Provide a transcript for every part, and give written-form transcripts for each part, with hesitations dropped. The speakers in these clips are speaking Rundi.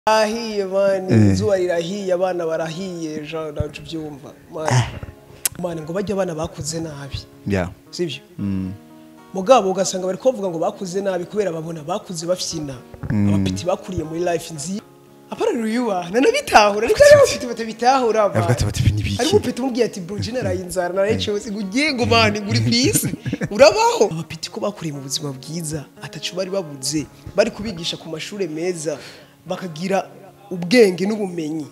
Ahiye man, izuba rirahiye, abana barahiye, Jean nawe ubyumva man. Man, ngo bajya abana bakuze nabi. Sibyo? Mugabo ugasanga bari kuvuga ngo bakuze nabi kubera babona bakuze bafyina. Abapiti bakuriye muri life nzi. Apara ruyuba, nanabitahura, ariko ari abapiti batabitahura. Avuga ati bati nibiki. Ari umupiti umubwiye ati bro je naraye inzara narayicose ngo ugiye ngo man nguri kwisi. Urabaho. Abapiti ko bakuriye mu buzima bwiza, atacu bari babuze, bari kubigisha ku mashure meza, bakagira ubwenge n'ubumenyi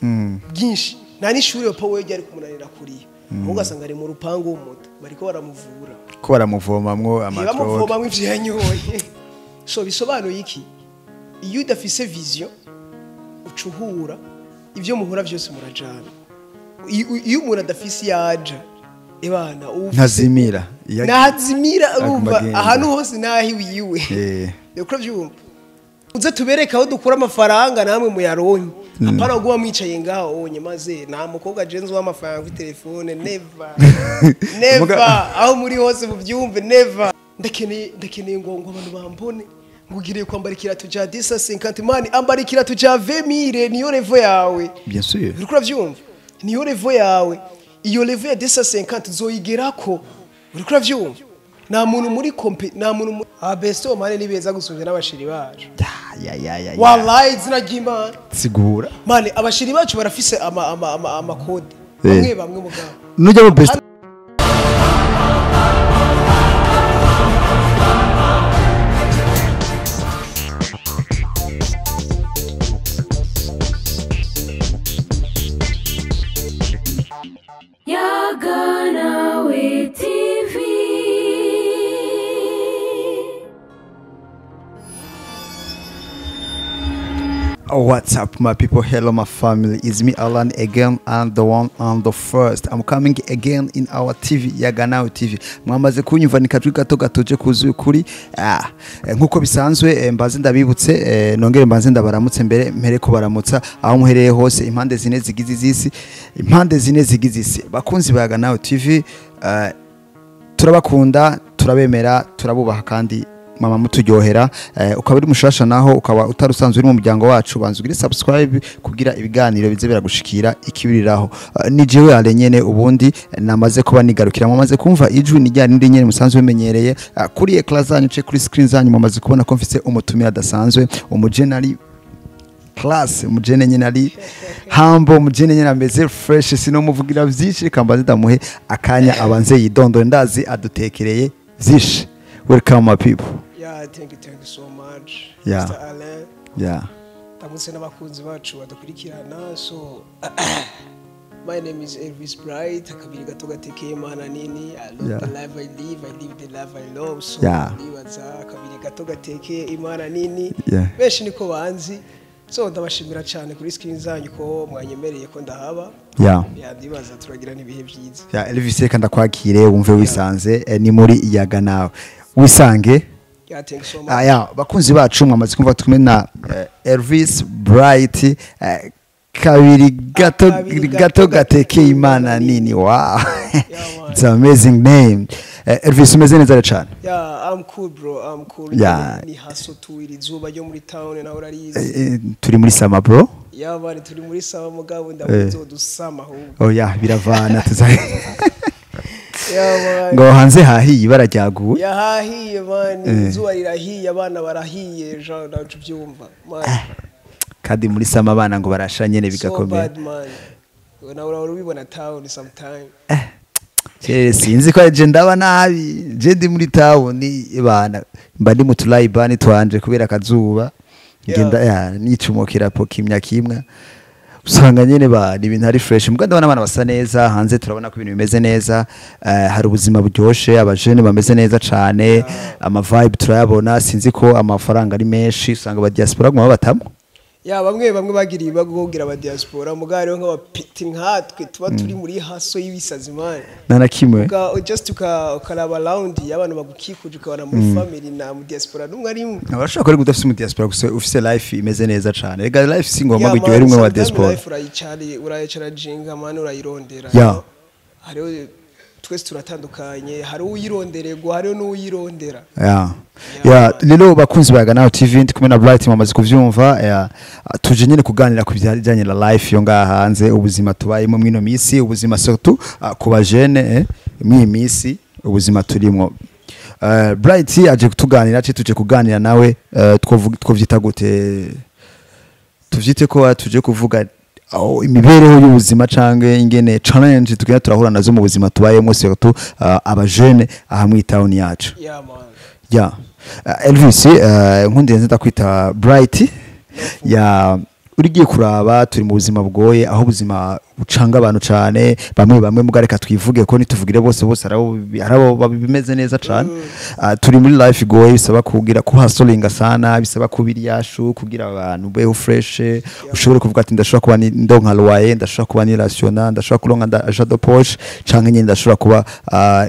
bwinshi. Nta n'ishuri papa we ryari kumunanira kuriya. Ugasanga ari mu rupangu w'umuto, bariko baramuvura. Ko baramuvomamwo amatroke. Bamuvomamwo ivyo yanyoye. So bisobanuye iki? Iyo udafise vision ucuhura ivyo muhura vyose murajana. Iyo umuntu adafise yaja ebana ntazimira. Ntazimira urumva ahantu hose nahi wiwe. Uko vyumva. Uze tubereka aho dukura amafaranga namwe muyaronke. Apana guba mwicaye ngaho onye maze nta mukobwa jenze w'amafaranga kuri telefone never. Never aho muri hose mubyumve never. Ndakeneye ngo abantu bambone ngugiriye kwambara ikirato cya 1050 man, ambara ikirato cya 20000 niyo level yawe. Bien sûr. Uriko uravyumva? Niyo level yawe. Iyo level ya 1050 uzoyigerako. Uriko uravyumva? Nta muntu muri kompe, nta muntu abesto mane nibeza gusumvya n'abashiri bacu. Ya. Wallahi izina ry'Imana. Sigura. Mane abashiri bacu barafise ama ama ama amakode. Bamwe bamwe mugabo. Nujya mu best. Yaganawe TV. What's up, my people? Hello, my family. It's me, Alan, again, and the one and the first. I'm coming again in our TV, Yaganawe TV. Mwamaze kunyumva ni kajwi gato gatoje kuzuye kuri. Nkuko bisanzwe mbaze ndabibutse, nongere mbaze ndabaramutse mbere mpere ko baramutsa aho muhereye hose impande zine zigize izisi, impande zine zigize isi. Bakunzi ba Yaganawe TV, turabakunda, turabemera, turabubaha kandi mama muturyohera. Ukaba uri mushasha naho ukaba utarusanzwe uri mu muryango wacu, banza ugire subscribe kugira ibiganiro bize biragushikira ikibiriraho. Ni jewe ale nyene ubundi namaze kuba nigarukira, mwamaze kumva ijwi ni ryari ndi nyene musanzwe bimenyereye. Kuri ecran zanyu ce kuri screen zanyu mwamaze kubona ko mfise umutumira adasanzwe, umujenali class, umujene nyene ari humble, umujene nyene ameze fresh, sinomuvugira vyinshi reka mbanze ndamuhe akanya abanze yidondore, ndazi adutekereye vyinshi. Welcome my people. Yeah, thank you so much. Yeah. Mr. Alain. Yeah. Ndamutse n'abakunzi bacu badukurikirana. So my name is Elvis Bright, akabiri gato gatekeye Imana nini. I love the life I live, I live the life I love. So nibaza akabiri gato gatekeye Imana nini. Benshi niko banzi. So ndabashimira cyane kuri screen zanyu ko mwanyemereye ko ndahaba. Ndibaza turagira n'ibihe byiza. Elvis, reka ndakwakire wumve wisanze ni muri Yaganawe. Wisange. Yeah, thank you so much. Bakunzi bacu mwamaze kumva tumwe na Elvis Bright, kabiri gato gato gatekeye Imana nini. Wow. It's an amazing name. Elvis, umeze neza cyane. Yeah, I'm cool bro, I'm cool. Ni haso tuwiri izuba ryo muri town nawe urarizi. Turi muri sama bro. Yeah, bari turi muri sama mugabo ndabuzodusama ahubwo. Oh yeah, biravana tuzaye. Ngo hanze hahiye barajyaguye. Yahahiye man, izuba rirahiye, abana barahiye, Jean nawe ubyumva man. Kandi muri sama abana ngo barasha nyene bigakomeye. So bad man. Nawe urabibona town sometime. Sinzi ko je ndaba nabi, je ndi muri town bana mba ndi mu tulaibani twanje kubera akazuba. Ngenda nicumokera po kimya kimwe. Usanga nyene ba ni ibintu ari fresh. Mbwa ndabona abana basa neza hanze, turabona ko ibintu bimeze neza, hari ubuzima buryoshe, abajene bameze neza cane, ama vibe turayabona. Sinzi ko amafaranga ari menshi, usanga ba diaspora guma batamwe. Bamwe bamwe bagiriye bagogira ba diaspora mugari nk'abapiti nkatwe tuba turi muri haso y'ibisazi man. Nana kimwe. Just ukaraba round y'abantu bagukikuje ukabona muri family na mu diaspora numwe ari mu. Abashaka ko udafise mu diaspora gusa ufise life imeze neza cane. Rega life si ngomba kuryohera umwe wa diaspora. Life urayicari urayicarajinga man, urayirondera. Hariho Twese turatandukanye, hari uyirondererwa, hari n'uyirondera. Yeah, rero bakunzi ba Nawe TV, ndi kumwe na Bright, mwamaze kuvyumva. Yeah, tuje nyine kuganira ku bijyanye na life yo ngaha hanze, ubuzima tubayemo mwino misi, ubuzima surtout ku bajene, mw'iyi misi ubuzima turimo. Bright aje kutuganira, tuje kuganira nawe, twovyita gute? Tuvyite ko tuje kuvuga aho imibereho y'ubuzima canke ingene challenge tugenda turahura nazo mu buzima tubayemo, surtout abajene aha mu town yacu. Yeah man. Ya, Elvis, nkundiye nzi ndakwita Bright. Ya, urigiye kuraba turi mu buzima bugoye, aho ubuzima bucanga abantu cane, bamwe bamwe, mugareka twivuge ko nituvugire bose bose, harabo bimeze neza cane. Turi muri life igoye, bisaba kugira kuhasolinga sana, bisaba kubira yashu kugira abantu beho fresh, ushobore kuvuga ati ndashobora kuba ndonka loyer, ndashobora kuba ni rationa, ndashobora kuronka argent de poche, canke nyine ndashobora kuba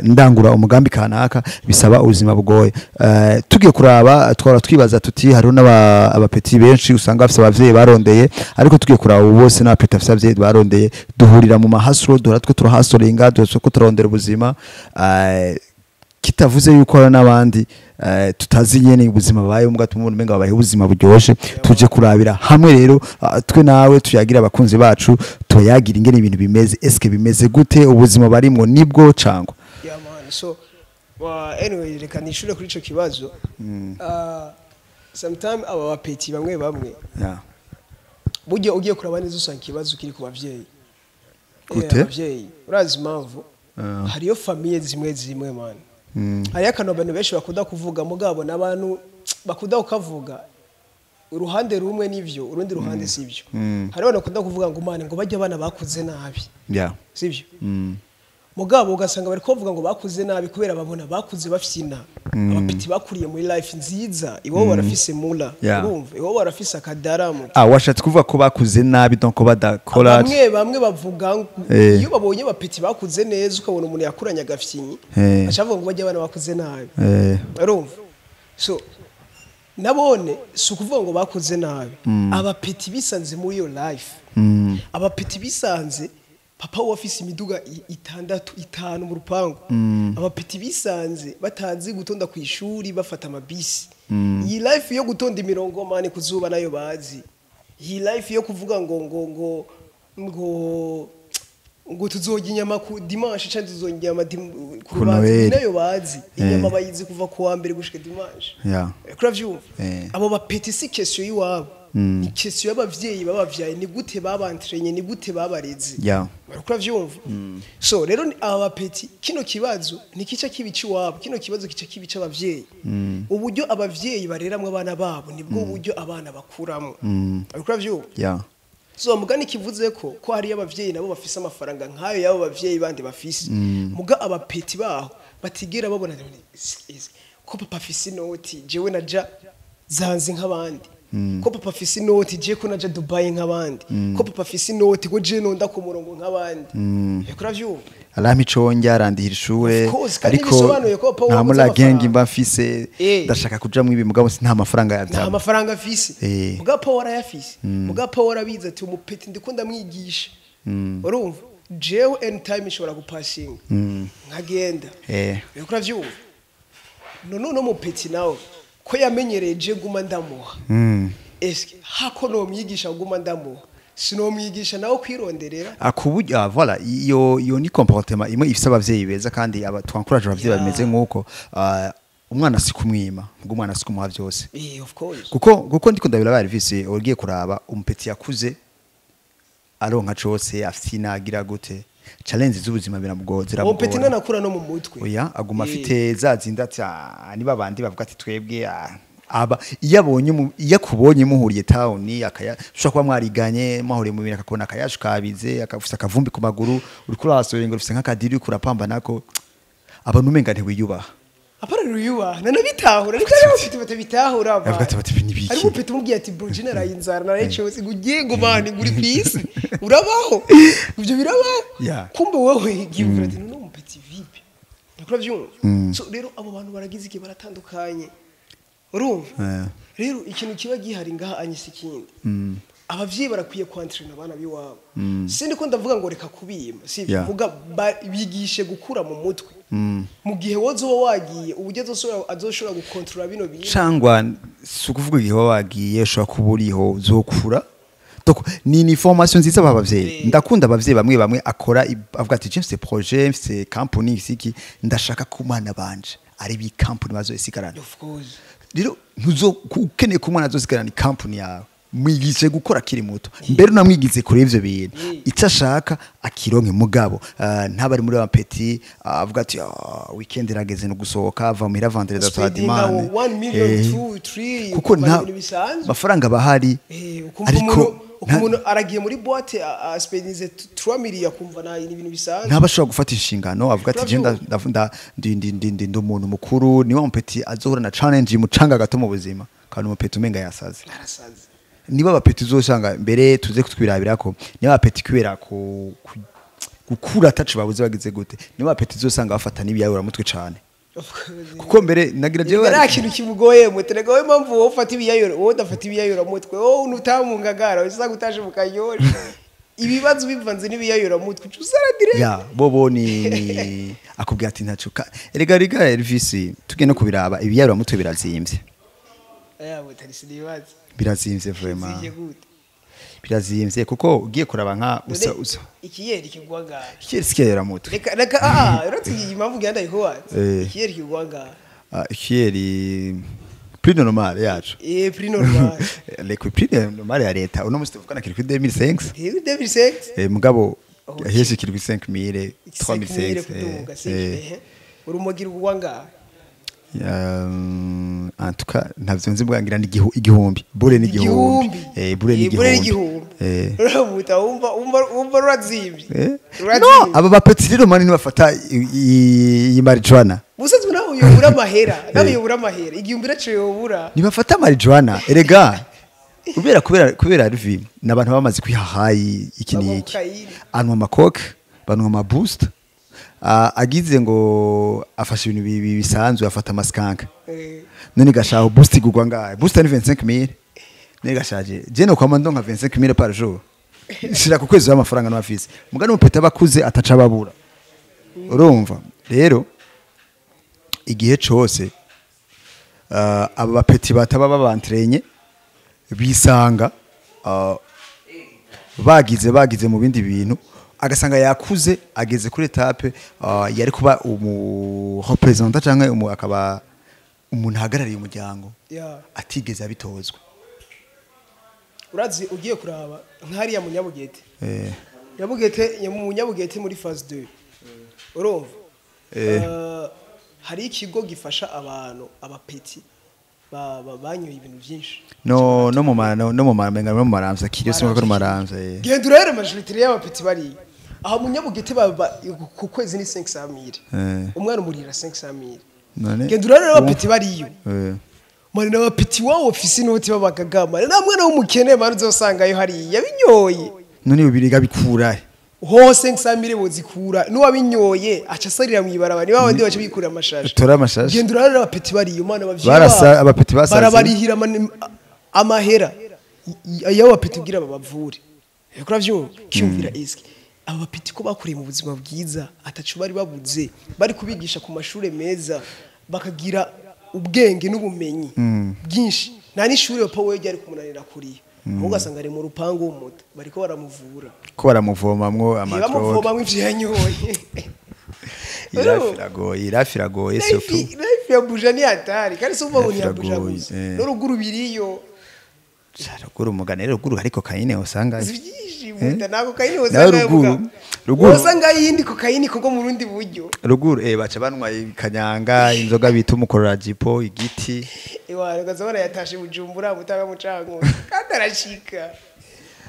ndangura umugambi kanaka. Bisaba ubuzima bugoye. Tugiye kuraba, twara twibaza tuti hariho n'aba abapeti benshi usanga bafise abavyeyi barondeye, ariko tugiye kuraba ubu bose n'abapeti bafise abavyeyi barondeye, duhurira mu mahasuro, duhora twe turahasolinga, duhora ko turarondera ubuzima. Kitavuze yuko hari n'abandi tutazi nyene ubuzima babayeho, mbwa tumubona umenga babayeho ubuzima buryoshe. Tuje kurabira hamwe rero, twe nawe tuyagira abakunzi bacu, tuyagira ingene ibintu bimeze. Eske bimeze gute? Ubuzima barimwo nibwo cangwa? Yeah man, so well, anyway, reka nishure kuri ico kibazo. Sometime aba bapeti bamwe bamwe, burya ugiye kuraba neza usanga ikibazo kiri ku bavyeyi. Gute? Abavyeyi, urazi impamvu? Hariyo famille zimwe zimwe man, hariyo akantu abantu benshi bakunda kuvuga, mugabo n'abantu bakunda kukavuga uruhande rumwe nivyo, urundi ruhande sivyo. Hariho abantu bakunda kuvuga ngo man, ngo bajya abana bakuze nabi, sivyo? Mugabo ugasanga bari kuvuga ngo bakuze nabi kubera babona bakuze bafyina. Abapeti bakuriye muri life nziza, iwabo barafise mula, urumva, iwabo barafise akadaramu. Ah, washatse kuvuga ko bakuze nabi, donc badakora? Bamwe bamwe bavuga ngo iyo babonye abapeti bakuze neza, ukabona umuntu yakuranye agafyinyi, aca avuga ngo bajya abana bakuze nabi. Urumva, so nabone si ukuvuga ngo bakuze nabi, abapeti bisanze muri iyo life. Abapeti bisanze papa we afise imiduga itandatu, itanu mu rupangu. Abapeti bisanze batazi gutonda ku ishuri, bafata amabisi. Iyi life yo gutonda imirongo man kuzuba nayo bazi. Iyi life yo kuvuga ngo tuzorya inyama ku dimanche cyangwa tuzorya inyama ku Ku rubanza, Noheli. nayo bazi. Inyama bayizi kuva ku wa mbere gushika dimanche. Kuravyumva? Abo bapeti si question y'iwabo, ni question y'abavyeyi babavyaye. Ni gute babantrenye? Ni gute babareze? Uravyumva? So rero aba bapeti, kino kibazo ntikica kibica iwabo, kino kibazo kica kibica abavyeyi. Uburyo abavyeyi bareramwo abana babo nibwo buryo abana bakuramo. Uravyumva? So mugani kivuze ko hariyo abavyeyi nabo bafise amafaranga nk'ayo y'abo bavyeyi bandi bafise, muga abapeti baho batigera babona ko papa afise inoti, jewe naja zanze nk'abandi, ko papa afise inoti, je ko naja Dubai nk'abandi, ko papa afise inoti, ko je nonda ku murongo nk'abandi. Reko uravyumva? Arampa ico ndya, arandihira ishure. Of course, kandi Ariko bisobanuye ko papa nta wabuze muri gang amafaranga. mba mfise. Ndashaka kuja mwibi, mugabo nta mafaranga Nta yavyama. mafaranga afise. Muga papa warayafise, muga papa warabizi ati umupeti ndiko ndamwigisha, urumva, jewe anytime nshobora gupasinga nkagenda. Reko uravyumva? None uno mupeti nawe ko yamenyereye je guma ndamuha, eske hako nomwigisha guma ndamuha, sinomwigisha nawe kwironderera? Akuburyo, voilà, iyo ni comportement imwe ifise abavyeyi beza, kandi aba twankuraje abavyeyi bameze nkuko. Umwana si kumwima, ngo umwana si kumuha vyose. Of course. Kuko ndiko ndabira bari visi, ugiye kuraba umupeti yakuze aronka cose, afina agira gute, challenge z'ubuzima biramugora. Uwo mupeti Ziramugora. ntanakura no mu mutwe. Oya, aguma afite za zinda ati "Ah, niba bandi bavuga ati twebwe aba iyo abonye iyo akubonye muhuriye town, akaya ushobora kuba mwariganye, mwahuriye mu bintu, akakubona akayashu kabize, akafise akavumbi ku maguru, uriko urasohoye ngo ufise nk'akadiri, uriko urapambanako abantu, umenga ntiwiyubaha. Apana ruyubaha, nanabitahura, ariko hariho abapeti batabitahura. Avuga ati bati ibi ni ibiki? Ariko umupeti umubwiye ati bro, je naraye inzara, naraye cyose, ngo ugiye ngo man, ngo uri kwisi urabaho, ibyo birabaho. Kumbe wowe gimvura ati none umupeti vipi? Nakora vyumva. So rero abo bantu baragize igihe baratandukanye, urumva? Rero ikintu kiba gihari ngaha anyise ikindi. Abavyeyi barakwiye kwantrena abana biwabo. Sindi ko ndavuga ngo reka kubima, sivyo? Muga bigishe gukura mu mutwe, mu gihe woza uba wagiye, uburyo azoshobora gukontrola bino bintu. Cangwa si ukuvuga igihe waba wagiye, ushobora kuba uriho uzokura. Donc ni formation nziza aba bavyeyi. Ndakunda abavyeyi bamwe bamwe akora avuga ati: "Je mfise projet, mfise company iki, ndashaka ko umwana banje ari bi company bazoyisigarana." Of course. Rero ntuzo ukeneye ko umwana azosigarana company yawe, mwigishe gukora akiri muto, mbere unamwigize kure ivyo bintu, icyo ashaka akironke. Mugabo ntaba ari muri wa petit avuga ati: "Ah, weekend irageze no gusohoka, ava muhira vendredi ata Spendinga dimanche." 1 million, 2, 3, Kuko ukumva nta ibintu bisanzwe. mafaranga bahari. Ukumva Ariko umuntu umuntu aragiye muri boîte, aspendinze 3 million, akumva na ibintu bisanzwe. Ntaba ashobora gufata inshingano avuga ati: "Je ndi umuntu mukuru." Niwa mupeti azohura na challenge imucanga gato mu buzima, kandi umupeti umenga yasaze. Arasaze. Niba abapeti uzosanga mbere tuze kutwirabira ko niba abapeti kubera ku gukura atacu babuze bagize gute, niba abapeti uzosanga bafata n'ibiyayura mutwe cane. Of course. Kuko mbere nagira jewe Nta kintu kimugoye muterega wowe, mpamvu wowe ufata ibiyayura, wowe udafata ibiyayura mutwe, wowe nutamu ngagara usanga utaje mu Kanyosha, ibibazo bivanze n'ibiyayura mutwe uca usara direct. Ya bobo ni akubwira ati ntaco erega rega Elvis, tugiye no kubiraba, ibiyayura mutwe birazimvye. Aya mutari sinibaza. Birazimvye vraiment. Zije gute? Birazimvye kuko ugiye kuraba nka usa None usa ikiyeri kigwa ngaha? Ikiyeri sikiyayura mutwe. Reka reka, ah, uretse iyi mpamvu ugenda ndayikubaza. Ikiyeri kigwa ngaha? Ah, ikiyeri prix normal yacu. Prix normal. Le prix normal ya leta uno musi tuvugana kiri kuri 2005. 2005. Mugabo henshi kiri kuri 5000, 5000 3005. Kuduga sivyo? Urumogi rugwa ngaha? En tout cas ntavyo nzi, mbwangira ni igihumbi, bure ni igihumbi. Bure ni Bure ni igihumbi. igihumbi. Uramuta wumva rurazimvye. Rurazimvye. No, aba bapeti rero mani ntibafata iyi marijuana. Musanzwe nawe uyobura amahera, nawe uyobura amahera, igihumbi naco yobura. Ntibafata marijuana erega kubera rivi ni abantu bamaze kwihahayi iki Banywa n'iki. kokayine. Anywa amakoke, banywa amaboost. Ah, agize ngo afashe ibintu bisanzwe, afata amaskanka. None gashaho boost igurwa ngahe? Boost ni 25000. None gashaje je no kwama ndonka 25000 par jour, shira ku kwezi w'amafaranga n'abafise mugani umupeta bakuze ataca babura. Urumva rero igihe cose aba bapeti bataba babantrenye bisanga bagize mu bindi bintu, agasanga yakuze ageze kuri étape yari kuba umu représentant canke akaba umuntu ahagarariye umuryango atigeze abitozwa. Urazi ugiye kuraba nk'hariya mu Nyabugete, Nyabugete, mu Nyabugete muri phase 2, urumva? Hari ikigo gifasha abantu abapeti banyoye ibintu byinshi. No mu maramvya kiri simba ko mu maramvya. Genda urahera majorité y'abapeti bariya aho mu Nyabugete baba ku kwezi ni 500 mille. Umwana umurira 500 mille. None Genda urahera abapeti bariyo. Mani n'abapeti wabo ofisi inoti babagagama, nta mwana w'umukene mani uzosangayo hariya binyoye. None ibi biriga bikura he? Hose 500 mille bozikura n'uwabinyoye aca asarira mw'ibarabara, niba abandi baca bikurira amashashi. Utora amashashi. Genda urarira abapeti bariyo mwana abavyeyi babo. Abapeti basaze. Barabarihira amahera y'abo bapeti kugira babavure. Uriko uravyumva? Kiyumvira eski aba bapeti ko bakuriye mu buzima bwiza, ataco bari babuze, bari kubigisha ku mashure meza, bakagira ubwenge n'ubumenyi bwinshi, nta n'ishure papa we ryari kumunanira kuriya, ahubwo ugasanga ari mu rupangu w'umuta bariko baramuvura. Ko baramuvomamwo amadroge. Bamuvomamwo ivyo yanyoye. Irafi iragoye, irafi iragoye surtout. Life ya buja ni hatari, kandi si uvuga ngo ni ya Life buja iragoye, gusa, n'uruguru biriyo. Ruguru umugani rero ruguru hari kokayine usanga. Si byinshi buta nta kokayine Nawe wosanga. ruguru Wosanga yindi kokayine koko mu rundi buryo. Ruguru baca banwa ikanyanga, inzoga bita umukororajipo, igiti. Iwana ukaza barayatashe Bujumbura mutanga mucango kandi arashika.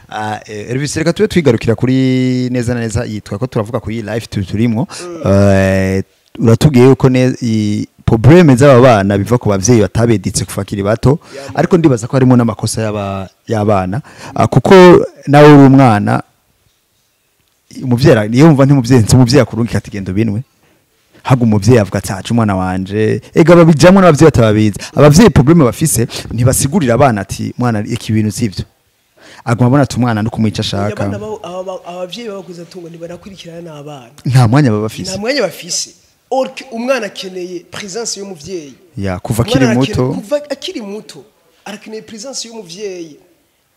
Ah, Elvis, reka tube twigarukira kuri neza na neza yitwa ko turavuga kuri life turimwo. Uratubwiye yuko problème z'aba bana biva ku bavyeyi batabeditse kuva bakiri bato, ariko ndibaza ko harimo n'amakosa y'abana. Ah, kuko nawe uri umwana, umuvyeyi niyo wumva ntimuvyeyi nzi umuvyeyi akurungika ati: "Genda ubinwe." Haga umuvyeyi avuga ati: "Aca umwana wanje." Ega babijamwo n'abavyeyi batababizi. Abavyeyi problème bafise, ntibasigurira abana ati: "Mwana, iki bintu sivyo." Aguma abona ati umwana no kumwica ashaka. Abana abavyeyi babakuza tunga ntibarakurikirana n'abana. Nta mwanya baba bafise. Nta mwanya bafise. Or umwana akeneye présence y'umuvyeyi. Ya, kuva akiri muto. Kuva akiri muto arakeneye présence y'umuvyeyi.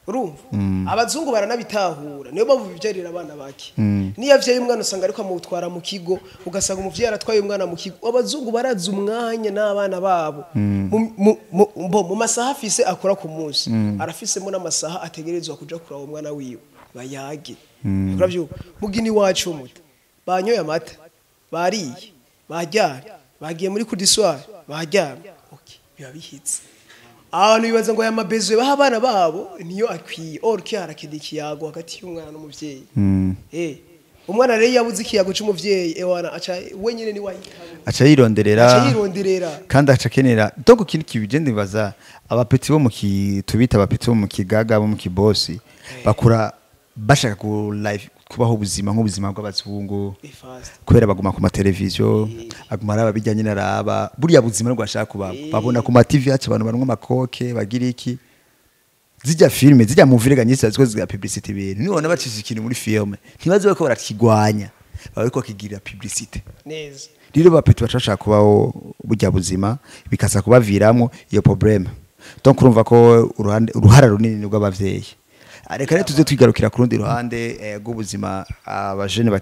Urumva? Abazungu baranabitahura, niyo mpamvu bivyarira abana bake. Niyo avyaye umwana usanga ariko amutwara mu kigo, ugasanga umuvyeyi aratwaye umwana mu kigo. Abazungu barazi umwanya n'abana babo. Mu masaha afise akora ku munsi, arafisemo n'amasaha ategerezwa kuja kuraba umwana wiwe bayage. Uravyumva? Mugini wacu muto banyoye amata, bariye, baryamye, bagiye muri kudiswara, baryamye. Okay, biba bihitse. Abantu bibaza ngo aya mabezo baha abana babo niyo akwiye. Or ki harakeneye ikiyago hagati y'umwana n'umuvyeyi. Umwana rero yabuze ikiyago c'umuvyeyi, ewana aca wenyene ni wahitamo. Aca yironderera. Aca yironderera. Kandi aca akenera. Donc ikintu kibigende bibaza abapeti bo mu tubita abapeti bo mu kigaga bo mu kibosi bakura bashaka ku life kubaho ubuzima nk'ubuzima bw'abazungu. Kubera baguma ku mateleviziyo, aguma araba bijyanye n'araba buriya buzima nubwo ashaka kuba babona ku ma TV yacu abantu banwa amakoke bagira iki zijya filme zijya mu virega nyinshi ziko ziga publicity ibintu nibona bacisha ikintu muri filme ntibaze ko barakigwanya baba ariko bakigirira publicity neza. Rero bapeti bashaka kubaho burya buzima bikaza kubaviramo iyo problème. Donc urumva ko uruhara runini rw'abavyeyi. Reka rero tuze twigarukira ku rundi ruhande rw'ubuzima abajene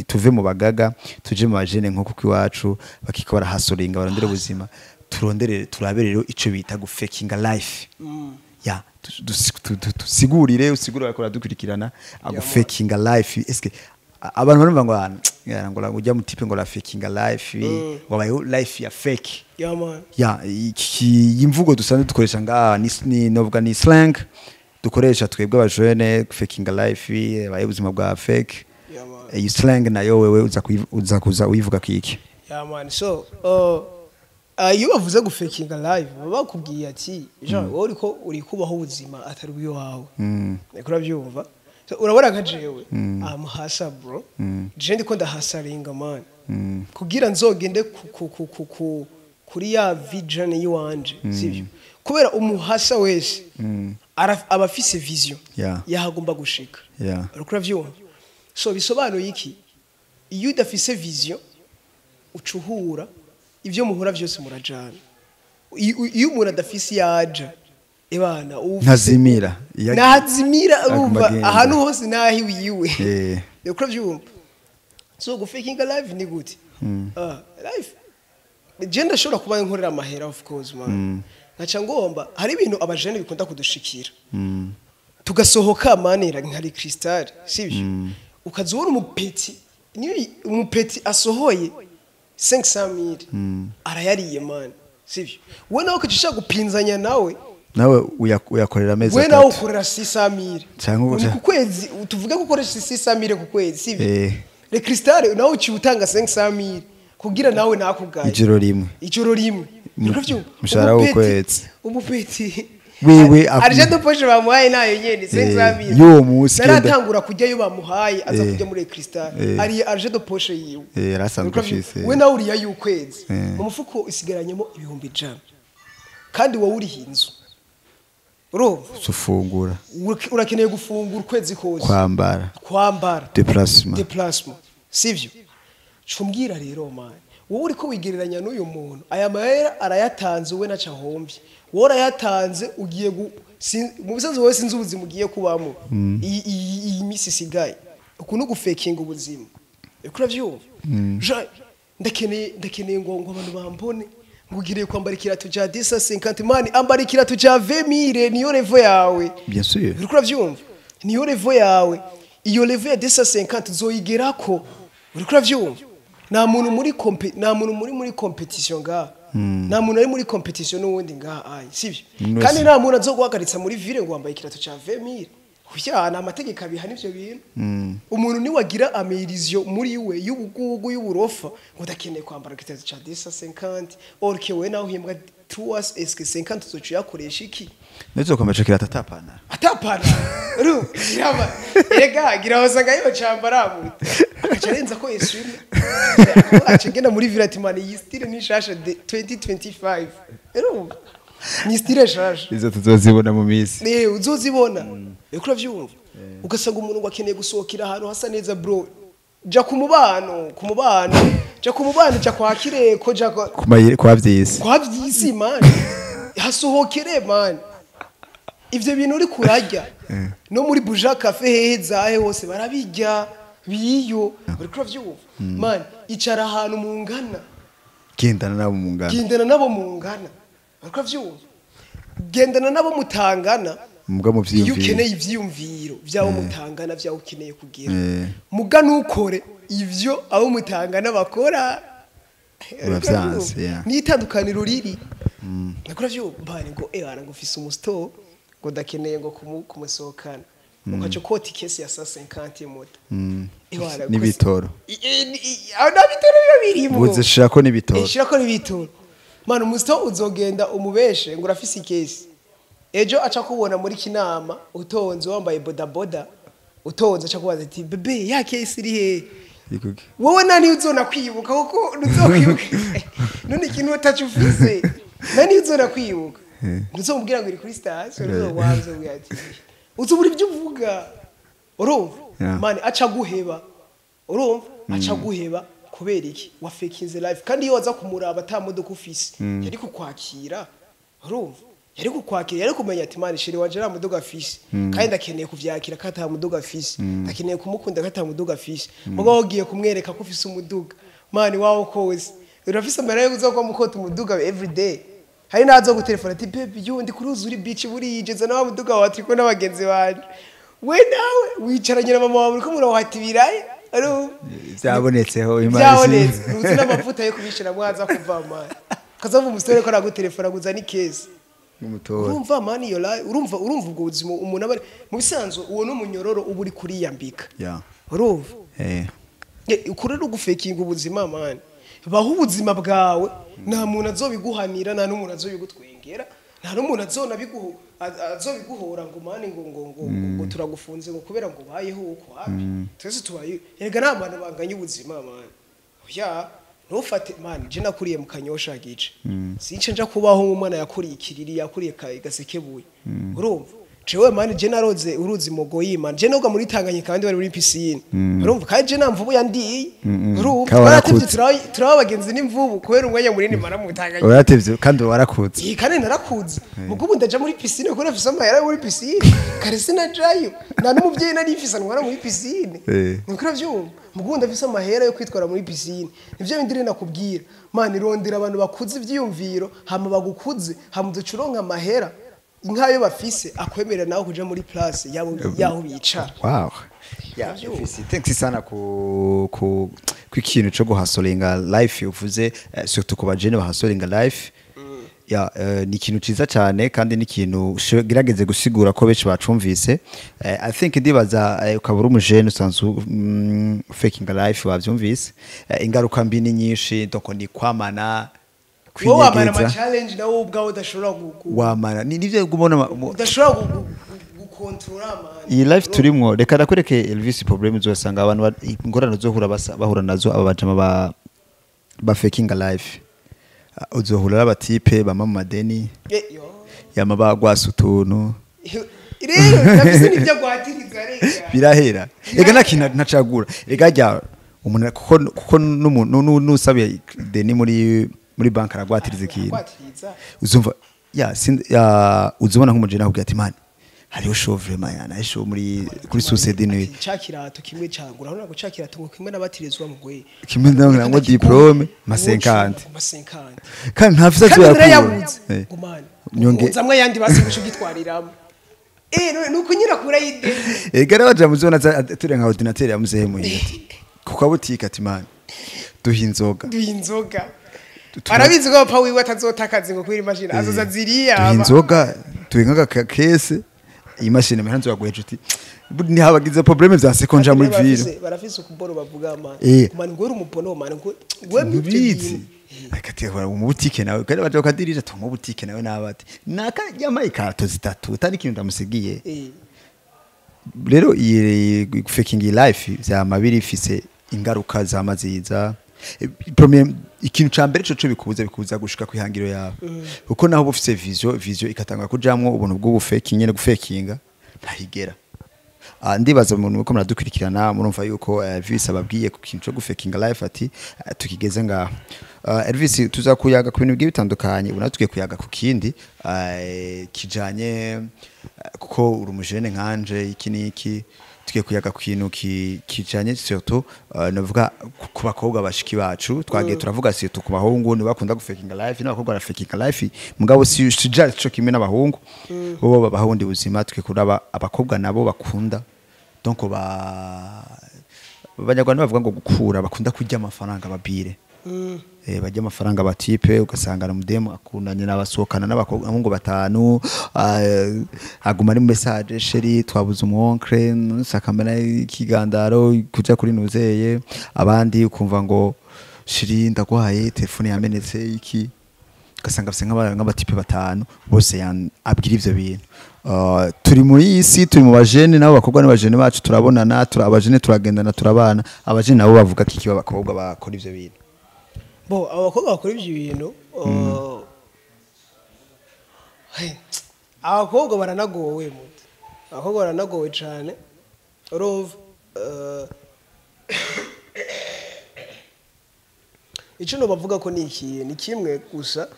tuve mu bagaga tuje mu bajene nko kuko iwacu bakikora hustling barondera ubuzima, turondere turabe rero ico bita gufakinga life. Ya tusigurire usigure bakora dukurikirana agufakinga life. Eske abantu barumva ngo ngo ujya mu type ngo la fakinga life, ngo bayo life ya fake. Yeah man. Ya imvugo dusanzwe dukoresha ngaha ni novuga ni slang dukoresha twebwe abajene faking life baye ubuzima bwa fake. Yeah man. Iyi slang nayo wewe uza kuza uyivuga kiki? Yeah man. So iyo bavuze gufakinga life bakubwiye ati Jean wowe uriko uri kubaho ubuzima atari uyo wawe. Niko urabyumva. So urabona nka jewe am hustler bro. Je ndiko ndahasaringa man. Kugira nzogende ku kuri ya vision yiwanje, sivyo? Kubera umuhasa wese aba afise vision yahagomba gushika. Uriko uravyumva? So bisobanuye iki? Iyo udafise vision ucuhura ivyo muhura vyose murajana. Iyo umuntu adafise yaja ebana ntazimira. Ntazimira urumva ahantu hose nahi wiwe. Uriko uravyumva? So gufakinga life ni gute? Life je ndashobora kuba nkorera amahera of course man. Nkaca ngomba hari ibintu abajene bikunda kudushikira. Tugasohoka manera nkari Crystal, sivyo? Ukazubona umupeti, niyo umupeti asohoye 500,000 arayariye man, sivyo? We nawe ukacisha gupinzanya nawe. Nawe uyakorera amezi atatu. We nawe ukorera 600,000. Cyangwa ku kwezi tuvuge ko ukoresha 600,000 ku kwezi, sivyo? Le Crystal nawe uciutanga 500,000 kugira nawe nakugaye. Ijoro rimwe. Ijoro rimwe. Mushara w'ukwezi. Umupeti. Wewe arje de poche bamuhaye nayo nyene 500,000. Yo musi naratangura kujyayo bamuhaye aza kujya muri Crystal. Ari arje de poche yiwe. Yarasanzwe afise. We nawe uriya y'ukwezi. Mu mufuko isigaranyemo 100,000. Kandi wowe uri hinzu. Urumva? Ufungura. Urakeneye gufungura ukwezi kose. Kwambara. Déplacement. Sivyo? Cumbwira rero man. Wowe uriko wigereranya n'uyu muntu aya mahera arayatanze we naca hombye. Wowe urayatanze ugiye mu bisanzwe wowe sinzi ubuzima ugiye kubamo. Iyi misi isigaye. Ukuntu gufakinga ubuzima. Uriko uravyumva? Ndakeneye ngo abantu bambone. Ngugiriye kwambara ikirato cya 1050 man, ambara ikirato cya 20000 niyo level yawe. Bien sûr. Uriko uravyumva? Niyo level yawe. Iyo level ya 1050 uzoyigerako. Uriko uravyumva? Nta muntu muri nta muntu muri competition nga. Nta muntu ari muri competition n'uwundi nga ayi, sivyo? Kandi nta muntu azoguhagaritsa muri ville ngo wambaye ikirato cya 20000. Kuya na amategeko abihana ivyo bintu. Umuntu ni wagira amerizio muri we y'ubugugu y'uburofa ngo ndakeneye kwambara ikirato cya 1050 or ke we naho himbwa 3 eske 50 uzoca yakoresha iki? Nezo kwambara kirato atapana. Atapana. Ru yaba erega gira wasanga yo cambara mute. Akacarenza ko eswime. Acegenda muri Viratimani iyi style ni shasha 2025. Ero Ni style shasha. Izo tuzozibona mu minsi. Uzozibona. Uriko uravyumva? Ugasanga umuntu ngo akeneye gusohokera ahantu hasa neza, bro. Ja ku mubano, ku mubano, ja ku mubano, ja kwa Kireko, ja kwa Ku mayire kwa vyisi. Kwa vyisi, man, hasohokere, man. Ivyo bintu uri kurarya no muri Buja Cafe, hehe zahe hose barabirya biyo. Uriko uravyumva, man? Icara ahantu mungana. Gendana nabo mu ngano. Gendana nabo mungana. Uriko uravyumva? Gendana nabo mutangana. Muga mu Iyo vyiyumviro. ukeneye ivyiyumviro vyabo mutangana, vyawe ukeneye kugira, muga ntukore ivyo abo mutangana bakora. Uravyanse, yeah. Ni itandukaniro riri. Nakora vyo bani ngo bana, ngo ufise umusto, ngo ndakeneye ngo kumusohokana, ukaca ukota ikesi ya 150 y'imoto. Bana, N'ibitoro. Aho nta bitoro biba birimo. Buze shirako n'ibitoro. Shirako n'ibitoro, man. Umusto uzogenda umubeshe ngo urafise ikesi, ejo aca kubona muri kinama utonze wambaye bodaboda, utonze, aca kubaza ati: "Bébé, ya kesi iri hehe?" Ikuki. Wowe nani uzona kwibuka, kuko ntuzokwibuka none ikintu utacu ufise. Nani uzona kwibuka? Ntuzomubwira ngo iri kuri station, uzowanze ubwira ati uzubura ibyo uvuga, urumva? Yeah. Man, aca guheba, urumva? Aca guheba kubera iki? Wafekinze life. Kandi iyo waza kumuraba ata modoka ufise, yari kukwakira, urumva? Yari kukwakira, yari kumenya ati: "Man, chéri wanje nta modoka afise, kandi ndakeneye kuvyakira ko ata modoka afise, ndakeneye kumukunda ko ata modoka afise." Mugabo ugiye kumwereka ko ufise umuduga, man, wawe kose urafise amahera yo kuza mukota umuduga every day. Hari n'azo gutelefona ati: "Baby, yo, ndi kuruzi uri beach, burije, zana wa muduga wawe, turi kumwe n'abagenzi banje." We nawe wicaranye na mama wawe, uriko murawuhata ibiraya, urumva? Byabonetseho imana. Byabonetse, ntuzi n'amavuta yo kubishira mwaza kuva, man. Kazava umusore ko aragutelefona guza ni kesi. Umutora. Urumva, man, iyo urumva ubwo buzima umuntu aba mu bisanzwe, uwo n'umunyororo uba uri kuriyambika. Urumva? Ukuri uri gufekinga ubuzima, man. Baho ubuzima bwawe, nta muntu azobiguhanira, nta n'umuntu azobigutwengera, nta n'umuntu azobiguhora ngo man, ngo turagufunze ngo kubera ngo ubayeho uko. Hapi twese tubaye, erega nta bantu banganya ubuzima, man. Oya, ntufate, man. Je nakuriye mu Kanyosha gice, since nja kubaho nk'umwana yakuriye ikiriri, yakuriye Gasekebuye, urumva? Jewe, man, je naroze uruzi Mogoyi, man. Je noga muri Tanganyika, kandi bari muri piscine, urumva? Kandi je nta mvubu yandiye, urumva? Kaba Twaratevye. warakutse. Turaba abagenzi n'imvubu kubera umwanya munini mara mu Tanganyika. Waratevye kandi warakutse. Iyi kandi narakuze. Mugo ubu ndaja muri piscine kubera mfise amahera yo muri piscine. Kare sinajayo, nta n'umuvyeyi nari mfise antwara muri piscine. Niko uravyumva? Mugo ubu ndafise amahera yo kwitwara muri piscine. Nivyo bindi rero nakubwira, man. Irondera abantu bakuze ivyiyumviro, hama bagukuze, hama uzoca uronka amahera nk'ayo bafise, akwemerera nawe kuja muri place yabo, yaho bicara. Wow. Yeah, Uravyumva? Fisi, thanks sana ku ikintu cyo guhasolinga life uvuze, surtout ku bajene bahasolinga life. Ya, ni ikintu ciza cyane kandi ni ikintu gerageze gusigura ko benshi bacumvise. I think ndibaza, ukaba uri umujene usanzwe faking life, wavyumvise. Ingaruka mbi ni nyinshi, donc ni kwamana Wowe wamara ama kwinyegeza. challenge nawe ubwawe udashobora Wamana ni nivyo ubona udashobora gukontorora, man. Iyi life turimwo, reka nakwereke, Elvis, problem uzosanga abantu ingorane uzohura bahura nazo, aba bajama ba faking life. Uzohura n'abatipe bama mu madeni, Yo. yama bagwasa utuntu. Rero nafise n'ibyo agwatiriza rega. Birahera ega, nta kintu ntacagura ega rya umuntu, kuko n'umuntu nusabiye deni muri banki aragwatiriza ikintu. Agwatiriza. Uzumva ya ya uzubona nk'umujene akubwira ati: "Man, hariho show vraiment, ya nayo show muri kuri Source du Nil." Ati, ca kirato kimwe cangura, urabona ko ca kirato ngo kimwe n'abatirizwa mu gwe. Kimwe ndagira ngo diplôme ma 50. Ma 50. Kandi ntafise Kandi azoyakura. narayabuze ngo man, uzamwe ayandi basi ugitwariramo, nuko nyina kura y'ideni. Ega rero baja muzona turi nka ordinateur yamuzehe muhira ati ku kabutike ati: "Man, duha inzoga." Duha inzoga. Arabizi ko papa wiwe atazotakaza ngo kubera imashini azoza ziriya. Duha inzoga, duha nk'aka kese, iyi mashini mera nzoyaguheje uti ntihabagize problème vya sekonja muri ville. Barafise ukuboro bavuga, man. Man, ngo uri umubono, man, ngo we Ntubizi akatihora mu butike nawe, kandi baje bakadirija tu mu butike nawe nabati naka yamaye ikato zitatu utari ikintu ndamusigiye. Rero iyi faking life vyama birifise ingaruka zama ziza. Premier, ikintu ca mbere co bikubuza gushika kwihangiro yawe, kuko naho uba ufise vision ikatanga kujamwo ubuntu bw'ubufeki nyene, gufekinga ntahigera. Ndibaza umuntu uko muradukurikirana murumva yuko Elvis ababwiye ku kintu cyo gufekinga life, ati tukigeze ngaho. Elvis, tuza kuyaga ku bintu bigiye bitandukanye. Ubu natwe tugiye kuyaga ku kindi kijanye kuko uri umujene nkanje, iki n'iki. Tugiye kuyaga ku kintu kijanye surtout navuga ku bakobwa bashiki bacu. Twagiye turavuga surtout ku bahungu, ni bakunda gufekinga life, n'abakobwa barafekinga life, mugabo si sija cyo kimwe n'abahungu, bo babaho ubundi buzima. Twe kuraba abakobwa nabo bakunda, donc ba Abanyarwanda bavuga ngo gukura, bakunda kurya amafaranga babire, barya amafaranga batipe, ugasanga umudemu akundanye n'abasohokana n'abakobwa ngo batanu, aguma ari mu message: "Chéri, twabuze umwonkre sakamena ikigandaro kuja kuri nuzeye." Abandi ukumva ngo: "Chéri, ndagwaye, telefone yamenetse," iki, ugasanga afise nk'abatipe batanu bose abwira ivyo bintu. Turi muri iyi si, turi mu bajene, nabo bakobwa n'abajene bacu, turabonana, turi abajene, turagendana, turabana. Abajene nabo bavuga ko iki abakobwa bakora ivyo bintu? Bo abakobwa bakora ibyo bintu, hey, abakobwa baranagowe muto, abakobwa baranagowe cyane, urumva. Icyo bavuga ko ni iki, ni kimwe gusa.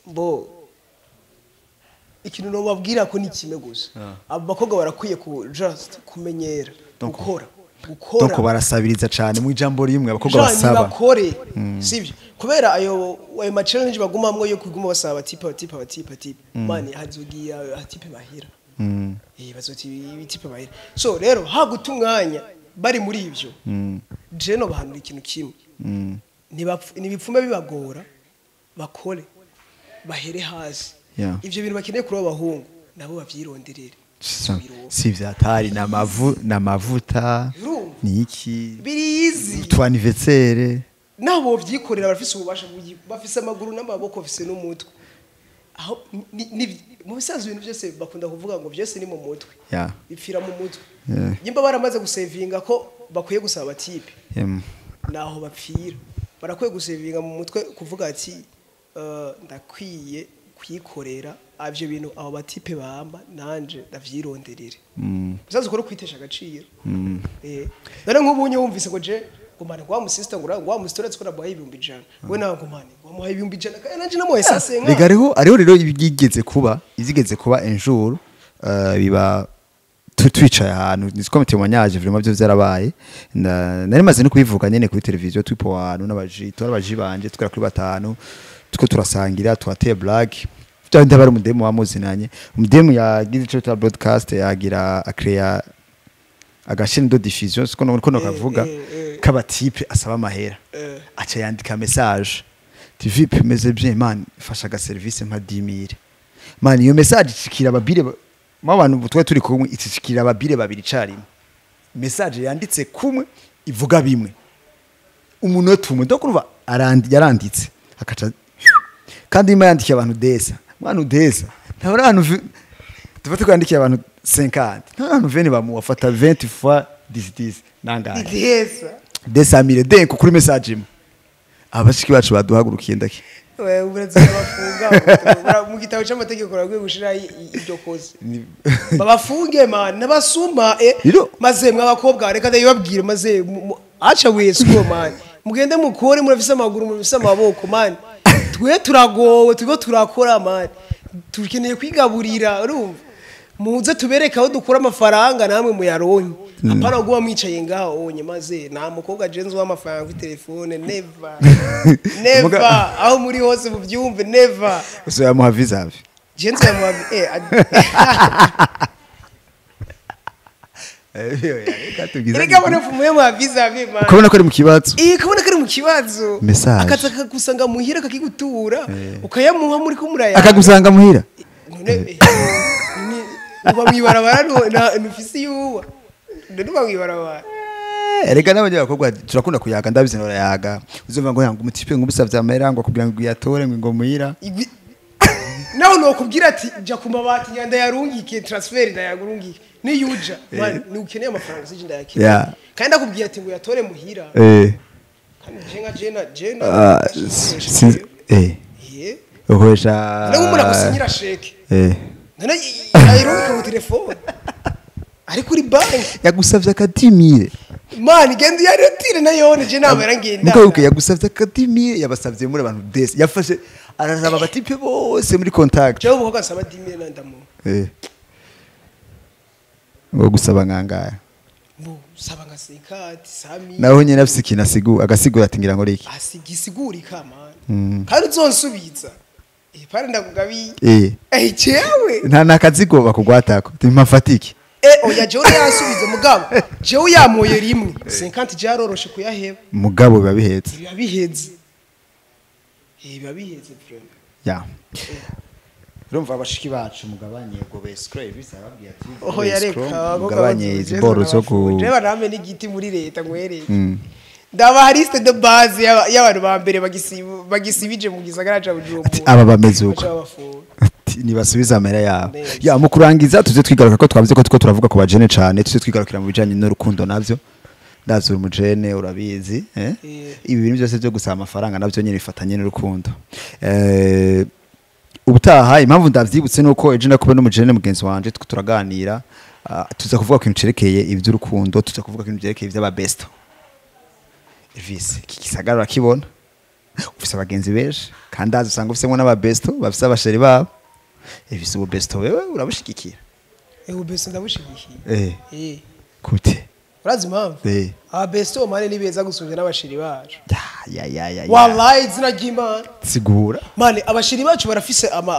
Bo ikintu nobabwira ko ni kimwe gusa, abo bakobwa barakwiye ku just kumenyera gukora, gukora. Donc barasabiriza cyane, mu ijambo rimwe abakobwa Jean, basaba. Nibakore, sibyo? Kubera ayo ma challenge bagumamwo yo kuguma basaba abatipe, abatipe, abatipe, abatipe, man, hazogiye abatipe bahera, bazoti ibitipe bahera. So rero haguta umwanya bari muri ivyo, je no bahanura ikintu kimwe: nibipfume bibagora, bakore, bahere hasi. Ivyo bintu bakeneye kuri abo bahungu nabo bavyironderere. Si vyatari n'amavuta Urumva? ni iki? Birizi. Twa anniversaire. Nabo bovyikorera, barafise ububasha, bafise amaguru n'amaboko, bafise n'umutwe. Aho mu bisanzwe ibintu byose bakunda kuvuga ngo byose ni mu mutwe, bipfira mu mutwe. Nimba baramaze gusevinga ko bakwiye gusaba abatipe, naho bapfira. Barakwiye gusevinga mu mutwe, kuvuga ati: "Ndakwiye kwikorera ivyo bintu abo batipe bamba, nanje ndavyironderere." Bisanzwe ukora kwitesha agaciro. Dore nk'ubu unye wumvise ngo je ngo mane ngo wa musista, ngo wa musista uretse ko namuhaye 100,000, we nawe ngo mane ngo wamuhaye 100,000 kandi nanje namuhaye sase nka Rega hariho rero ibyigeze kuba un jour, biba twicaye ahantu, ni comme témoignage vraiment, byo vyarabaye. Nari maze no kubivuga nyene kuri televiziyo. Twipo ahantu n'abaji, twari abaji banje, twera kuri batanu, tuko turasangira, twateye blague. Bya ndabara umudemu wamuzinanye, umudemu yagize ico bita broadcast, yagira akrea agachaîne de diffusion, siko no ko kavuga, k'abatipe asaba amahera. Aca yandika message: "TV meze bien man, fasha aga service mpa 10,000 man." Iyo message ishikira ababire mu bantu twe turi kumwe, ishikira ababire babiri carimwe. Message yanditse kumwe, ivuga bimwe, umunota umwe. Donc urumva yaranditse akaca, kandi ima yandikiye abantu desa mwana desa, ntabwo abantu tuba twandikiye abantu 50, nta bantu 20 bamuwafata, 20 fois 10 10 nangahe? Idesa. 200,000 denko kuri message imwe. Abashiki bacu baduhagurukiye ndaki. We uburatsi bafunga mu gitabo c'amategeko, barakwiye gushira iryo koze, babafunge man, n'abasuma. Rero- Maze mw'abakobwa, reka ndabibabwire, maze aca weswo man, mugende mukore, murafise amaguru, murafise amaboko man. Twe turagowe, turiko turakora man, tukeneye kwigaburira, urumva. Muze tubereke aho dukura amafaranga namwe muyaronke, apana kuguma mwicaye ngaho onye. Maze nta mukobwa jenzi w'amafaranga kuri telefone, never, never. Aho muri hose mubyumve, never. Uzoyamuha vis-à-vis. Jenzi yamuha Erega mbona mumuhe vis-à-vis man. Kubona ko ari mu kibazo. Kubona ko ari mu kibazo. Message. Akaza akagusanga muhira, akakigutura, ukayamuha muri ko muraya. Akagusanga muhira. None uba mwibarabara, ntufise yuwa, none uba mwibarabara. Erega n'abanyabakobwa turakunda kuyaga, ndabizi barayaga. Uzumva ngo yanga umutipe, ngo ubisavye amahera, ngo kugira ngo uyatore, ngo muhira. Nawe nokubwira ati: "Jya ku mabati, nyanda yarungike transfert, ndayarungike." Niyuja man, ni ukeneye amafaranga sije ndayakeneye. Yeah. Kandi ndakubwiye ati ngo yatore muhira. Kandi je nka jena jena. Ah, Eh. Ukoresha None umuntu agusinyira chèque. None ayironka ku telefone. Ari kuri banki. Yagusavye akadimire. Man, genda uyaretire nayo je namera ngenda. Mukabuke yagusavye akadimire, yabasavye muri abantu des. Yafashe araraba abatipe bose muri contact. Jewe umukobwa asaba 10,000 na ndamu. Ngo gusaba nkangaya. Mbu saba nka 50, 100. Naho nyene afise ikintu asigu agasigura ati ngira ngo riki. Asigisigurika man. Kandi uzonsubiza. Pare ndakugabiye. Jewe. Nta nakazigo bakugwatako. Timafatiki. Oya jewe yansubize mugabo. Jewe yamoye rimwe. 50 jaroroshe kuyaheba. Mugabo biba bihetse. Biba biheze. Biba biheze vraiment. Ya. Urumva abashiki bacu mugabanye ngo bescroll bisababwiye ati. Oho yareka mugabanye izi boro zo ku. Jewe name n'igiti muri leta ngwereke. Ndaba liste de base y'abantu ba mbere bagisibije mu gisagara ca Bujumbura. Aba bameze uko. Nibasubiza amera yabo. Ya mu kurangiza tuze twigaruka ko twavuze ko tuko turavuga ku bajene cyane, tuze twigarukira mu bijanye n'urukundo navyo. Ndazura umujene urabizi, Ibi bintu byose byo gusaba amafaranga navyo nyine bifatanye n'urukundo. Ubutaha impamvu ndavyibutse nuko ejo nakuba n'umujene mugenzi wanje tuko turaganira, tuza kuvuga ku kintu cerekeye ivy'urukundo, tuza kuvuga ku kintu cerekeye ivy'ababesto. Elvis, iki gisagara urakibona? Ufise abagenzi benshi kandi azi usanga ufisemo n'ababesto bafise abasheri babo. Elvis ubu besto wewe urabushigikira? Ubu besto ndabushigikiye. Kute? Urazi impamvu? Aba besto mane ni beza gusumbya n'abasheri bacu. Ya. Wallahi izina ry'Imana. Sigura. Mane abasheri bacu barafise ama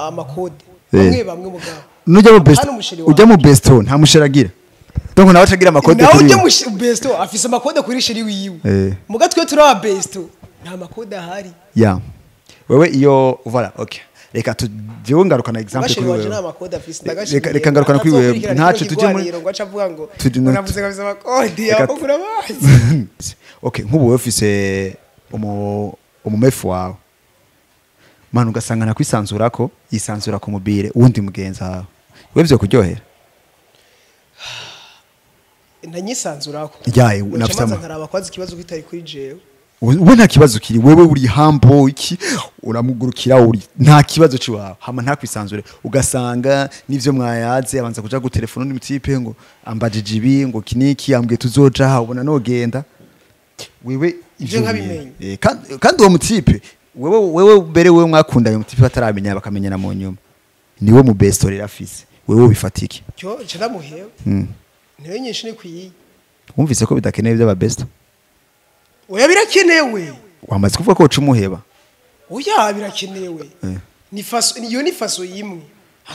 amakode. Bamwe bamwe mugabo. Nujya mu besto. Ujya mu besto nta musheragira. Donc nawe acagira amakode kuri. Nawe ujya mu besto afise amakode kuri sheri wiwe. Muga twe turi aba besto nta makode ahari. Ya. Wewe iyo voilà, okay. Reka tujewe ngarukana example kuri wewe. Reka ngarukana kuri wewe. Ntaco tuje muri ngo aca avuga ngo uravuze kabisa amakode yakugura amazi. Okay, nkubu wewe ufise umumefu wawe. Manu ugasanga nakwisanzurako, yisanzura ku mubire uwundi mugenzi wawe. Wewe byo kuryohera. Ntanyisanzurako. Yaye nafisama. Nkaraba kwazi ikibazo kitari kuri jewe. Wewe nta kibazo kiri wewe uri humble iki uramugurukira uri nta kibazo ciwawe hama ntakwisanzure ugasanga nivyo mwayaze abanza kuja gutelefona n'umutipe ngo ambajije ibi ngo kiniki ambwiye tuzoja ha ubona nogenda wewe ivyo nkabimenye. Kandi uwo mutipe wewe mbere wewe mwakundanye umutipe bataramenya bakamenyana mu nyuma niwe mu best rero afise wewe bifatike cyo cyo ndamuhewe. Niwe nyinshi ni kwiye wumvise ko bidakenewe by'aba best. Oya birakenewe. Wamaze kuvuga ko ucumuheba. Oya birakenewe. Ni faso iyo ni faso yimwe.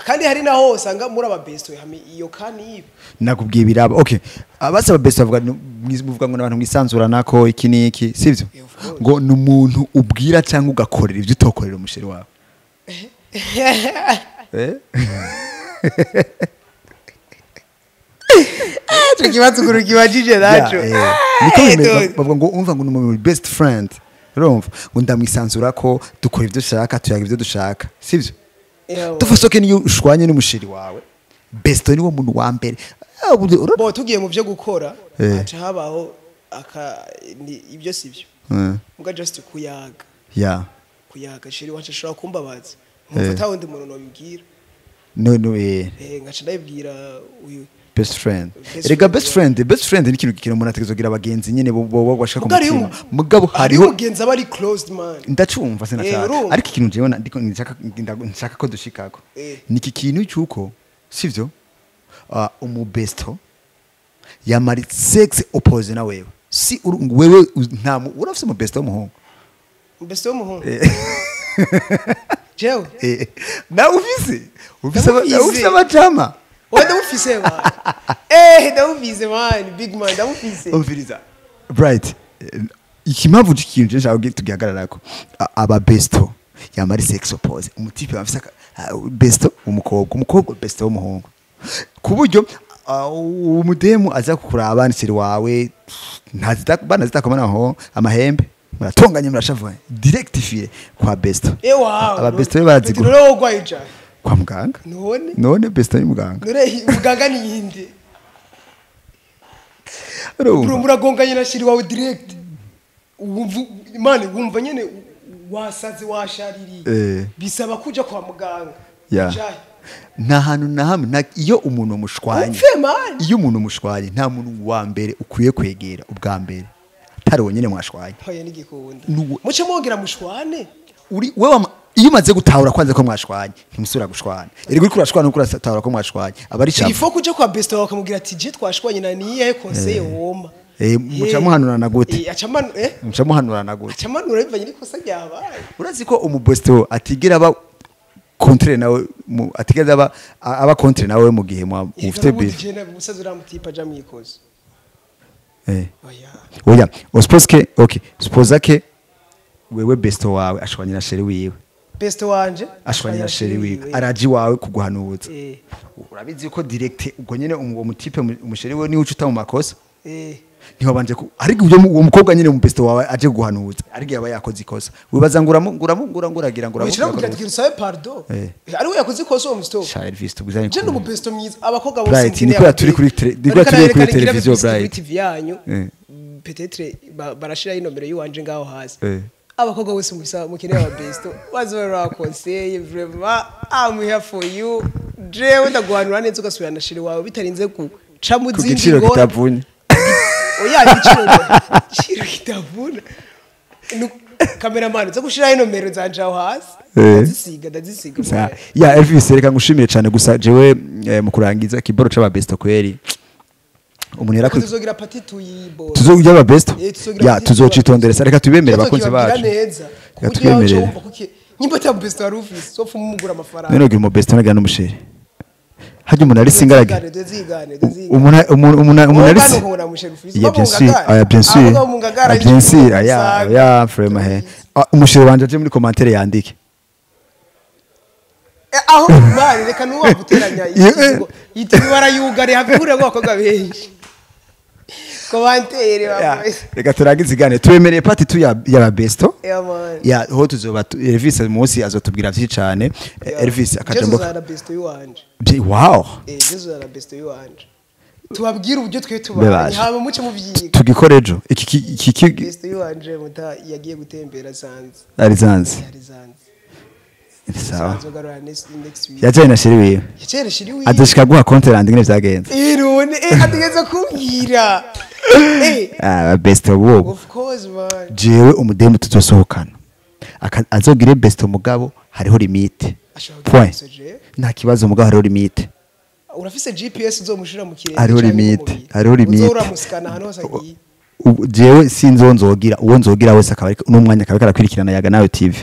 Kandi hari naho usanga muri aba best hame iyo kani ibe. Nakubwiye biraba. Okay. Abasaba best bavuga muvuga ngo nabantu mwisanzura nako iki niki sivyo? Ngo ni umuntu ubwira cyangwa ugakorera ivyo utokorera umusheri wawe. Tukibazo kurukibajije nacho. Niko bavuga ngo umva ngo ni best friend. Urumva ngo ndamwisanzura ko dukora ivyo dushaka tuyaga ivyo dushaka sivyo? Tufasoke niyo ushwanye n'umusheri wawe. Best ni wo muntu wa mbere. Bo tugiye mu byo gukora aca habaho aka ibyo sivyo. Muga just kuyaga. Yeah. Kuyaga sheri wacu ashobora kumbabaza. Nkumva wundi muntu nobibwira. No ngaca ndabibwira uyu best friend. Erega best friend ni ikintu kikira umuntu ategezogira abagenzi nyene bo bashaka kumutima. Mugabo hariho umugenzi aba ari closed man. Ndacumva sinashaka. Ariko ikintu jewe ndiko nshaka ko dushikako. Niki kintu cyuko sivyo? Umubesto yamari sex opposite na wewe. Si wewe nta urafise umubesto w'umuhungu. Umubesto w'umuhungu. Jewe. Na ufise abajama. Oya ndamufise man. Ndamufise man, big man ndamufise. Umviriza. Bright. Ikimpamvu cy'ikintu nshaka tugihagararako. Aba besto yamari sex opposite. Umutipe afise besto umukobwa, umukobwa besto w'umuhungu. Kuburyo umudemu aza kukuraba nisiri wawe ntazita bana zitakomana aho amahembe muratonganye murashavuye direct file kwa besto. Wow. Aba besto be barazigura. Rero ogwayija. Kwa muganga. None besto ni muganga. None muganga ni yinde? Muragonganye na shiri wawe direct. Wumva imana wumva nyene wasaze washaririye. Bisaba kuja kwa muganga. Nta hantu na hamwe iyo umuntu mushwanye. Iyo umuntu mushwanye nta muntu wa mbere ukwiye kwegera ubwa mbere. Atari wonyene mwashwanye. Hoya nigikunda. Muce mwongera mushwane. Uri wewe iyo umaze gutahura kwanza ko mwashwanye ntimusubira gushwana. Erega uriko urashwana uko uratahura ko mwashwanye. Aba ari ifo kuja kwa besto wawe akamubwira ati je twashwanye na niye conseil woma. Muca muhanurana gute? Muca muhanurana gute? Acamanura bivanye n'ikosa ryabaye. Urazi ko umubesto atigera aba contre nawe atigera aba contre nawe mu gihe mufite beef. Umusazi uramutipa ja mwikoze. Oya. Suppose que okay, suppose que wewe besto wawe ashwanye na sheri wiwe. Besto wanje ashwanye na sheri wiwe araji wawe kuguhanuza. Urabizi ko direct ubwo nyene uwo mutipe umusheri we ni ucuta mu makosa. Ntibabanje ko ariko uwo mukobwa nyene mu besto wawe aje guhanuza ariko yaba yakoze ikosa wibaza nguragira nguramu usabe pardon ari we yakoze ikosa uwo musto Sha Elvis tuguzanye je ndi mu besto mwiza abakobwa bose Bright ni turi kuri televiziyo Bright TV yanyu peut-être barashira inomero yiwanje ngaho hasi abakobwa bose mukeneye aba besto bazora conseil vraiment I'm here for you jewe ndaguhanura neza ugasubirana shiri wawe bitarinze guca mu zindi ngora. Oya igiciro kitavuna. Cameraman uza gushira inomero zanje aho hasi ndazisiga. Ya Elvis reka ngushimire cyane gusa jewe mu kurangiza kiboro c'aba besto kweri umuntu yarakuze tuzogira party tuyiboro tuzogira aba besto ya tuzocitonderesa reka tubemere abakunzi bacu reka tubemere nyimba ta besto ari office so fumugura amafaranga none ugira mu besto nagira n'umusheri hajya umuntu ari singarage umuntu ari ya bien sûr aya bien sûr bien sûr aya ya frema he umusheri wanje aje muri commentaire yandike aho mari reka nuwa guteranya yitibara yugare hakure abakobwa benshi commentaire reka turagize igane twemereye party tu ya besto ya ho tuzoba Elvis munsi azotubwira byinshi cyane Elvis akajambo Jesu besto yiwanje wow Jesu na besto yiwanje tubabwira uburyo twe tubanye haba muce muvyiga tugikora ejo iki besto yiwanje muta yagiye gutembera sanze ari sanze sawa yajaye na sheri wiwe adashika guha konti randi ngene vyagenze irone ategeza kumbwira besto wo of course man jewe umudemu tuzosohokana azogire besto mugabo hariho limite point nta kibazo mugabo hariho limite urafise GPS uzomushira mu kirere hariho limite hariho limite uzoramusikana hano hose agiye jewe sinzonzogira uwo nzogira wese akaba n'umwanya akaba karakwirikirana Yaga Nawe TV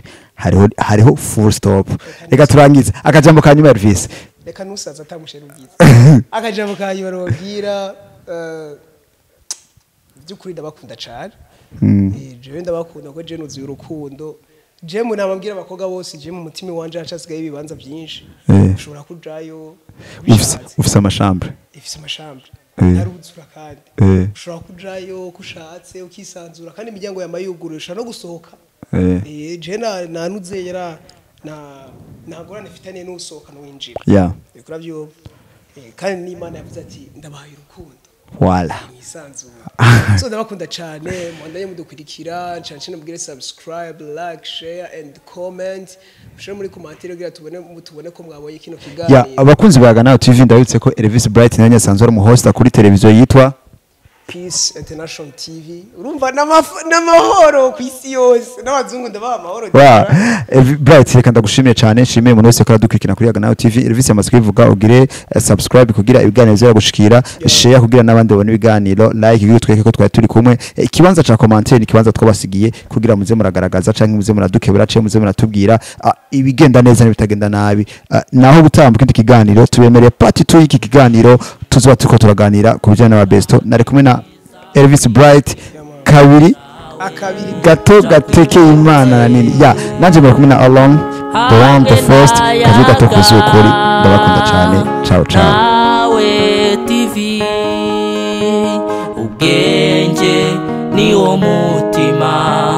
hariho full stop reka turangize akajambo ka nyuma Elvis reka nusaza atamushera ubwiza akajambo ka nyuma robwira byukuri ndabakunda cyane jewe ndabakunda ko je nuzuye urukundo je mu nababwira abakobwa bose je mu mutima wanje hacasigaye ibibanza byinshi ushobora kujayo ufise amashambre ifise amashambre naruzura kandi ushobora kujayo kushatse ukisanzura kandi imiryango yamayuguruye no gusohoka je nanuze yara na ntagorane mfitaniye n'usohoka n'uwinjira yeah urabyumva kandi n'Imana yavuze ati ndabahaye urukundo wala mwisanzura so ndabakunda cyane mwandaye mudukurikira cyane cyane mubwire subscribe like share and comment mushire muri commentaire kugira tubone ko mwabonye kino kiganiro ya abakunzi ba Yaga Nawe TV ndabitse ko Elvis Bright nanye asanzwe ari umuhost kuri televiziyo yitwa Peace International TV urumva n'amahoro ku isi yose n'abazungu ndabaha amahoro. Bright reka ndagushimiye cyane nshimiye umuntu wese ko aradukurikirana kuri Yaga Nawe TV. Elvis yamaze kubivuga, ugire subscribe kugira ibiganiro byagushikira, share kugira n'abandi babone ibiganiro, like kugira tweke ko twari turi kumwe. Ikibanza ca commentaire ni ikibanza twabasigiye kugira muze muragaragaza canke muze muradukebura canke muze muratubwira ibigenda neza n'ibitagenda nabi. Naho gutambuka ikindi kiganiro tubemereye part 2 y'iki kiganiro tuzoba turiko turaganira ku bijanye n'ababesto. Nari kumwe na Elvis Bright kabiri gato gateke imana nini ya nanje muri kumwe na Alon the one the first kaje gato kuzukuri. Ndabakunda cyane, ciao ciao. Nawe TV ubwenge ni wo mutima.